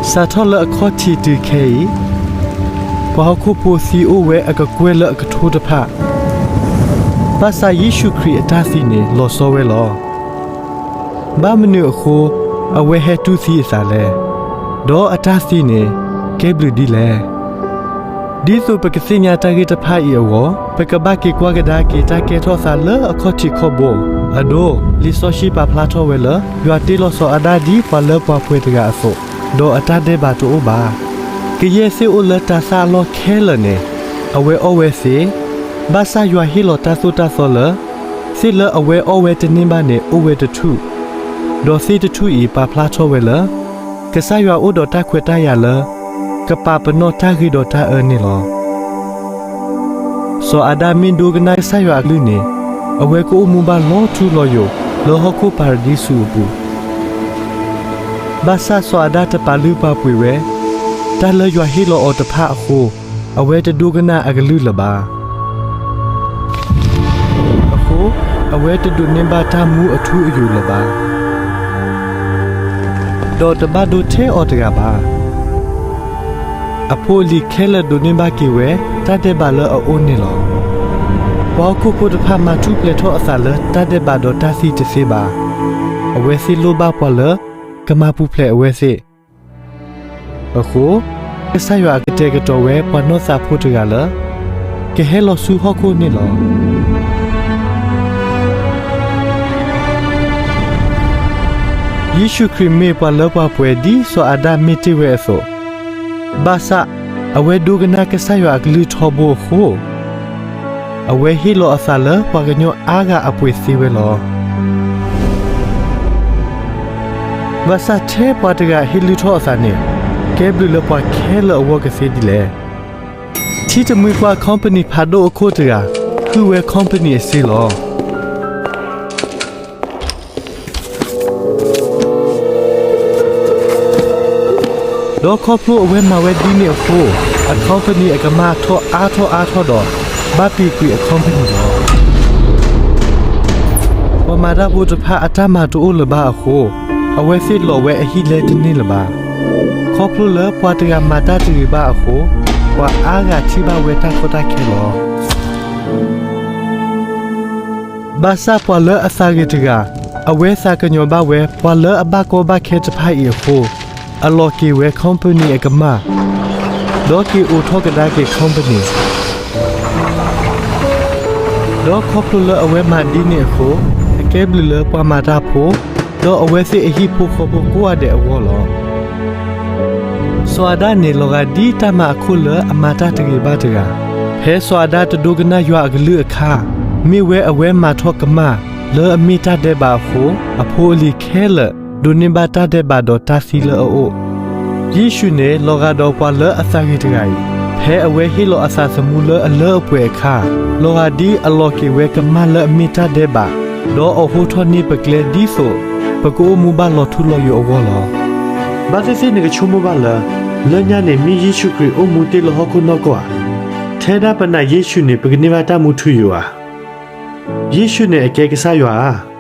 စးထီၣ်လၢအခီၣ်ထံးတုၤခဲအံၤ, ပှၤဟီၣ်ခိၣ်ဖိသံအိၣ်ဝဲအကကွဲၢ်လၢအကထိတဖၣ်, ဘၣ်ဆၣ်ယ့ၣ်ၡူးခရံာ်အတၢ်သံန့ၣ်လီၤဆီဝဲလီၤ. ဘၣ်မနုၤအဃိ အဝဲဟဲတူၢ်သံအသးလဲၣ်, ဒီးအတၢ်သံန့ၣ် ကဲဘျုးဒ်လဲၣ်. ဒ်သိးပကသ့ၣ်ညါတၢ်ဂ့ၢ်တဖၣ်အံၤအဂီၢ်, ပကဘၣ်က့ၤကွၢ်ကဒါက့ၤတၢ်ကဲထီၣ်သးလၢအခီၣ်ထံးခီၣ်ဘိ, အဒိ, လံာ်စီဆှံပာ်ဖျါထီၣ်ဝဲလၢ ယွၤတ့လီၤစီၤအၤဒၣ်ဒ်ပှၤလၢပှၤပှဲၤတဂၤအသိး, ဒီးအတၢ်ဒဲးဘးတအိၣ်ဘၣ်. ကယဲၢ်သ့ၣ်အိၣ်လၢတၤသၣ်အလီၢ်ခဲလၢာ်န့ၣ်, အဝဲအီၣ်ဝဲသ့, ဘၣ်ဆၣ်ယွၤဟ့ၣ်လီၤတၢ်သိၣ်တၢ်သီလၢ သ့ၣ်လၢအဝဲအီၣ်ဝဲတန့ၢ်ဘၣ်န့ၣ်အိၣ်ဝဲတထူၣ်, ဒီးသ့ၣ်တထူၣ်အံၤပာ်ဖျါထီၣ်ဝဲလၢ ကစၢ်ယွၤအိၣ်ဒီးတၢ်ခွဲးတၢ်ယာ်လၢ ကပာ်ပနီၣ်တၢ်ဂ့ၤဒီးတၢ်အၢန့ၣ်လီၤ. စီၤအၤဒၣ်မ့ၢ်ဒိကနၣ်ကစၢ်ယွၤအကလုၢ်န့ၣ်, အဝဲကအိၣ်မူဘၣ်လီၤထူလီၤယိာ်လၢဟီၣ်ခိၣ်ပၤရဒံစူးအပူၤ, ဘၣ်ဆၣ်စီၤအၤဒၣ်တပာ်လုၢ်ပာ်ပှ့ၤဝဲ တၢ်လၢယွၤဟ့ၣ်လီၤအီၤတဖၣ်အဃိ, အဝဲတဒိကနၣ်အကလုၢ်လၢၤဘၣ်. အဃိ, အဝဲတဒိးန့ၢ်ဘၣ်တၢ်မူအထူအယိာ်လၢၤဘၣ်, ဒီးတဘၣ်ဒိထဲအီၤတဂၤဘၣ်. အဖိအလံၤခဲလၢာ်ဒိးန့ၢ်ဘၣ်က့ၤဝဲတၢ်ဒဲးဘးလၢအအိၣ်န့ၣ်လီၤ. ပှၤဟီၣ်ခိၣ်ဖိတဖၣ်မၤထူၣ်ဖျဲးထီၣ်အသးလၢတၢ်ဒဲးဘးဒီးတၢ်သံတသ့ဘၣ်. အဝဲသ့ၣ်လိၣ်ဘၣ်ပှၤလၢကမၤပူၤဖျဲးအဝဲသ့ၣ်. အဃိ, ကစၢ်ယွၤအကတဲာ်ကတီၤဝဲပှၤနီၢ်သးဖိတဂၤလၢ ကဟဲလီၤဆူဟီၣ်ခိၣ်န့ၣ်လီၤ. ယ့ၣ်ၡူးခရံာ်မ့ၢ်ပှၤလၢပှၤပှဲၤဒ်စီၤအၤဒၣ်မ့ၢ်တ့ၢ်ဝဲအသိး, ဘၣ်ဆၣ်အဝဲဒိကနၣ်ကစၢ်ယွၤအကလုၢ်ထီဘိအဃိ, အဝဲဟ့ၣ်လီၤအသးလၢပှၤကညီအါဂၤအပှ့ၤသ့ဝဲလီၤ. ဘၣ်ဆၣ်ထဲပှၤတဂၤဟ့ၣ်လုၢ်ထီၣ်အသးန့ၣ်, ကဲဘျုးလၢပှၤခဲလၢာ်အဂီၢ်ကသ့ဒ်လဲၣ်. ထံတမှံကွၢ် company ဖးဒိၣ်အခိၣ်တဂၤ ဟုၣ်ဝဲ company အစ့လီၤ. ဒီးခီဖျိအဝဲမၤဝဲဒ်န့ၣ်အဃိ, အ company အကမၢ်ထီၣ်အါထီၣ်အါထီၣ်ဒီး ဘၣ်ပံာ်ကွံာ်အ company လီၤ. ပှၤမၤတၢ်ဖိတဖၣ်အတၢ်မၤတအိၣ်လၢၤဘၣ်အဃိ, အဝဲသ့ၣ်လီၤဝဲအဟံၣ်လဲတန့ၢ်လၢၤဘၣ်. ခီဖျိလၢပှၤတဂၤမၤတၢ်တဂ့ၤဘၣ်အဃိ, ပှၤအါဂၤထံၣ်ဘၣ်ဝဲတၢ်ကီတၢ်ခဲလီၤ. ဘၣ်ဆၣ်ပှၤလၢအသးဂ့ၤတဂၤ, အဝဲသးကညီၤဘၣ်ဝဲပှၤလၢအဘၣ်ကီဘၣ်ခဲတဖၣ်အံၤအဃိ, အလီၤက့ၤဝဲ company အကမၢ်, ဒီးက့ၤအိးထီၣ်ကဒါက့ၤ company. ဒီးခီဖျိလၢအဝဲမၤဒ်န့ၣ်အဃိ, အကဲဘျုးလၢပှၤမၤတၢ်ဖိ, ဒီးအဝဲသ့ၣ်အဟံၣ်ဖိဃီဖိကိးဂၤဒဲးအဂီၢ်လီၤ. စီၤအၤဒၣ်န့ၣ် လီၤဂာ်ဒ်တၢ်မၤအခိၣ်လၢအမၤတၢ်တဂ့ၤဘၣ်တဂၤ, ဖဲစီၤအၤဒၣ်တဒိကနၣ်ယွၤအကလုၢ်အခါ, မ့ၢ်ဝဲအဝဲမၤထီၣ်ကမၢ်လၢအမ့ၢ်တၢ်ဒဲးဘးအဃိ, အဖိအလံၤခဲလၢာ် ဒိးန့ၢ်ဘၣ်တၢ်ဒဲးဘးဒီးတၢ်သံလၢအအိၣ်. ယ့ၣ်ၡူးန့ၣ် လီၤဂာ်ဒီးပှၤလၢအသးဂ့ၤတဂၤအံၤ, ဖဲအဝဲဟ့ၣ်လီၤအသးသမူလၢအလၢအပှဲၤအခါ, လီၤဂာ်ဒ်အလီၤက့ၤဝဲကမၢ်လၢအမ့ၢ်တၢ်ဒဲးဘး, ဒီးအဟိထီၣ်န့ၢ်ပကျဲဒ်သိး ပကအိၣ်မူဘၣ်လီၤထူလီၤယိာ်အဂီၢ်လီၤ. ဘၣ်သ့ၣ်သ့ၣ်နကဆိကမိၣ်ဘၣ်လၢ လၢညါန့ၣ် မ့ၢ်ယ့ၣ်ၡူးခရံာ်အိၣ်မူတ့ၢ်လၢဟီၣ်ခိၣ်နီၢ်ကီၢ်ဧါ. ထဲဒၣ်ပနာ်ယ့ၣ်ၡူးန့ၣ် ပကန့ၢ်ဘၣ်တၢ်မူထူယိာ်ဧါ. ယ့ၣ်ၡူးန့ၣ်အကဲကစၢ်ယွၤဧါ.